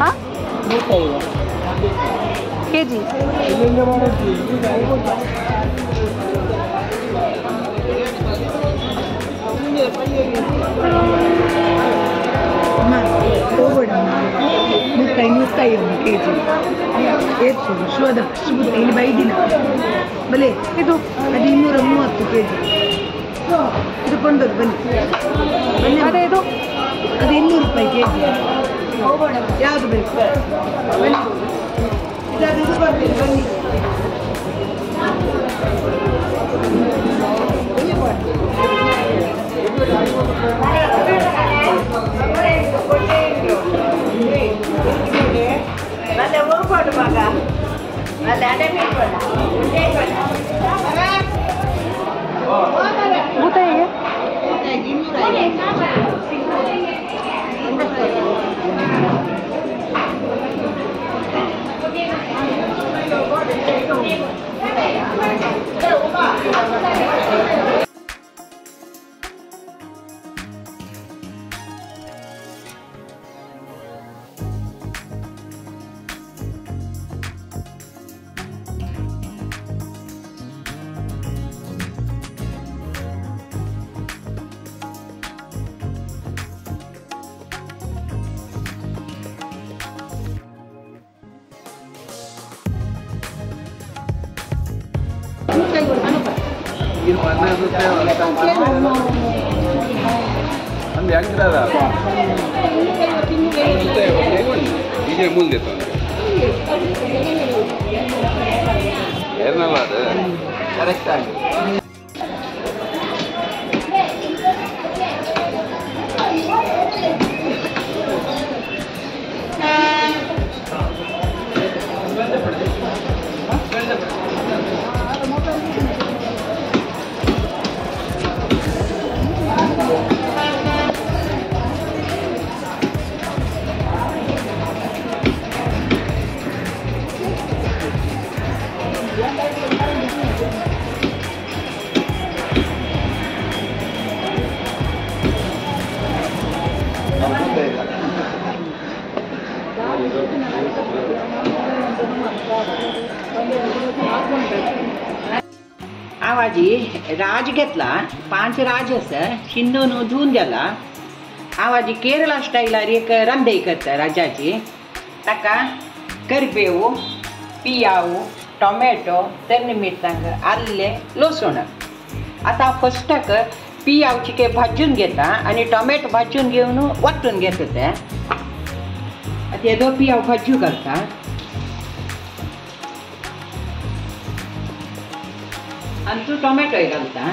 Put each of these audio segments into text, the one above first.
हाँ केजी ಬಲೆ ಇದು ಅದು 230 ಕೆಜಿ. ಇದು ಕೊಂಡೋದು ಬನ್ನಿ. ಅದೇ ಇದು ಅದು 200 ರೂಪಾಯಿ ಕೆಜಿ. ಯಾವುದು ಬೇಕು ಬನ್ನಿ. ಇದು ಅದು ಇದು ಬರ್ತೇನೆ ಬನ್ನಿ. ಬೂತಾಯಿ ಹೇಗೆ? आवाजी राज घेतला 5 राज आसा शिंदून धुवन गेला. आवाजी केरला स्टायलार एक रांदय करता राजाची. ताका करबेव, पियाव, टोमॅटो, तरणी मिरसांग, आल्ले, लसूण. आतां फस्टाक पियावची के भाजून घेता आनी टोमॅटो भाजून घेवन वांटून घेता ते. आतां येदो पियाव भाजू घालता. आनी तूं टोमॅटोय घालता.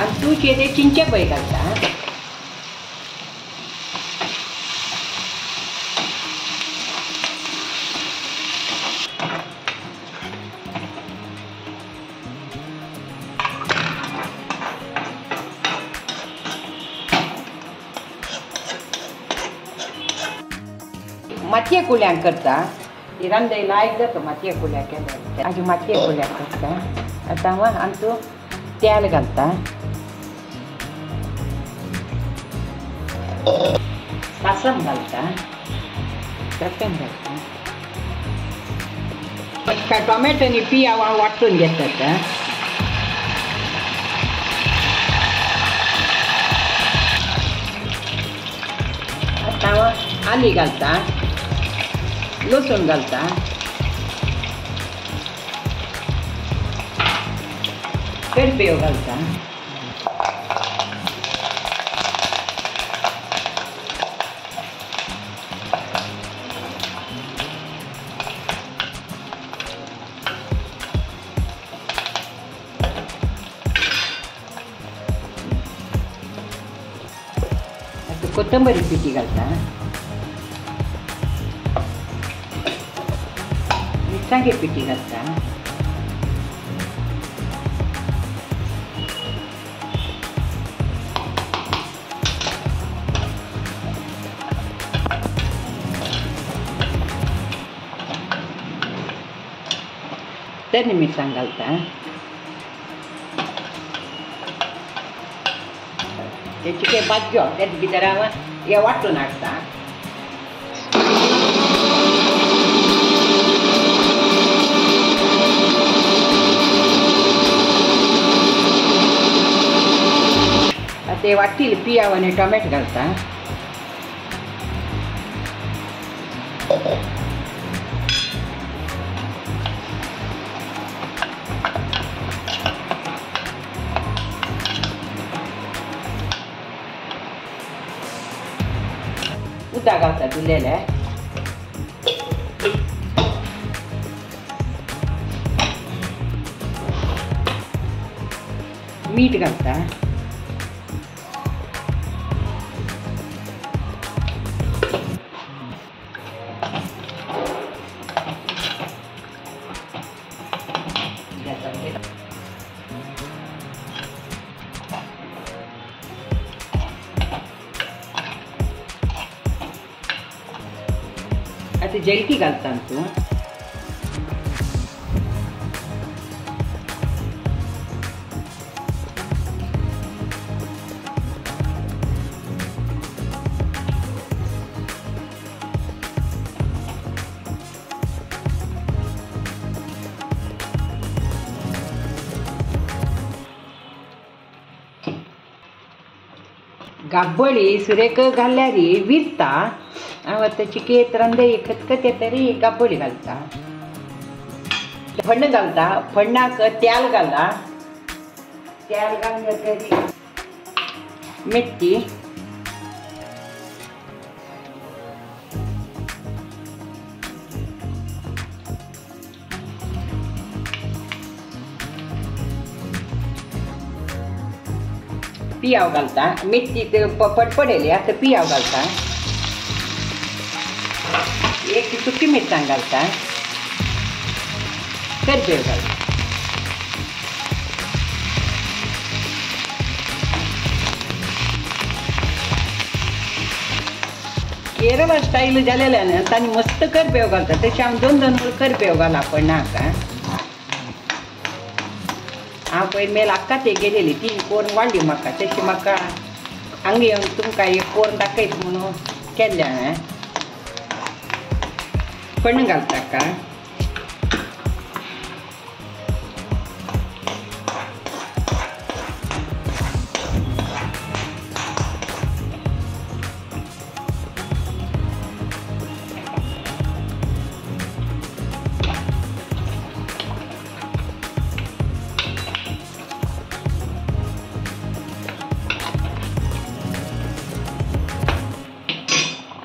आनी तूं कितें चिंचे पय घालता. मातये कुल्यांक करता. ही रांदय लायक जाता मातये कुल्या केल्यार. आजी मातये कुल्याक करता. आतां आनी तूं तेल घालता. सासम घालता, चटण घालता, टोमॅटो आनी पियाव वांटून घेतात. हांव आली घालता, लसूण घालता, करपेव घालता, कोथंबीर पिठी घालता, मिरसांगे पिठी घालता, तरणी मिरसांग घालता, ते भाजयो तेच भितर हांव हे वांटून हाडटा. आतां ते वांटिल्ले पियाव आनी टोमॅटो घालता. उदक घालता धुलेलें, मीठ घालता, आतां जलकी घालता तूं, गाब्बळी सुरेक घाल्यार विरता. हांव आतां चिकेत रांदय खतखतें तरी गाब्बळी घालता, फण्ण घालता, फण्णाक तेल घालता, तेल घालून तरी मेथी, पियाव घालता, मेथी पडपडली आतां पियाव घालता, एक सुकी मिरसांग घालता, करबेव घालता. केरळ स्टाईल जालेल्यान तांणी मस्त करबेव घालता, तशें हांव दोन दोन करबेव घाला पण नाका. हांव पयर मेल आक्का ते गेलेली ती कोण वाडली म्हाका, तशी म्हाका हांगा येवन तुमकां एक कोण दाखयत म्हणून केल्लें हांवें. फण्ण घालता का,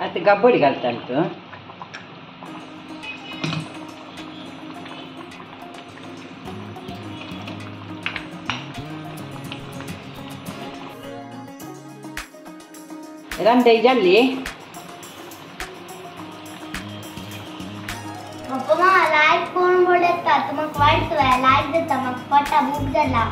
आतां गाब्बडी घालता तूं, रांदय जाल्ली. पप्पा म्हाका लायक कोण बडयता, तूं म्हाका वायट लायक दिता, म्हाका पोटा भूक जाला.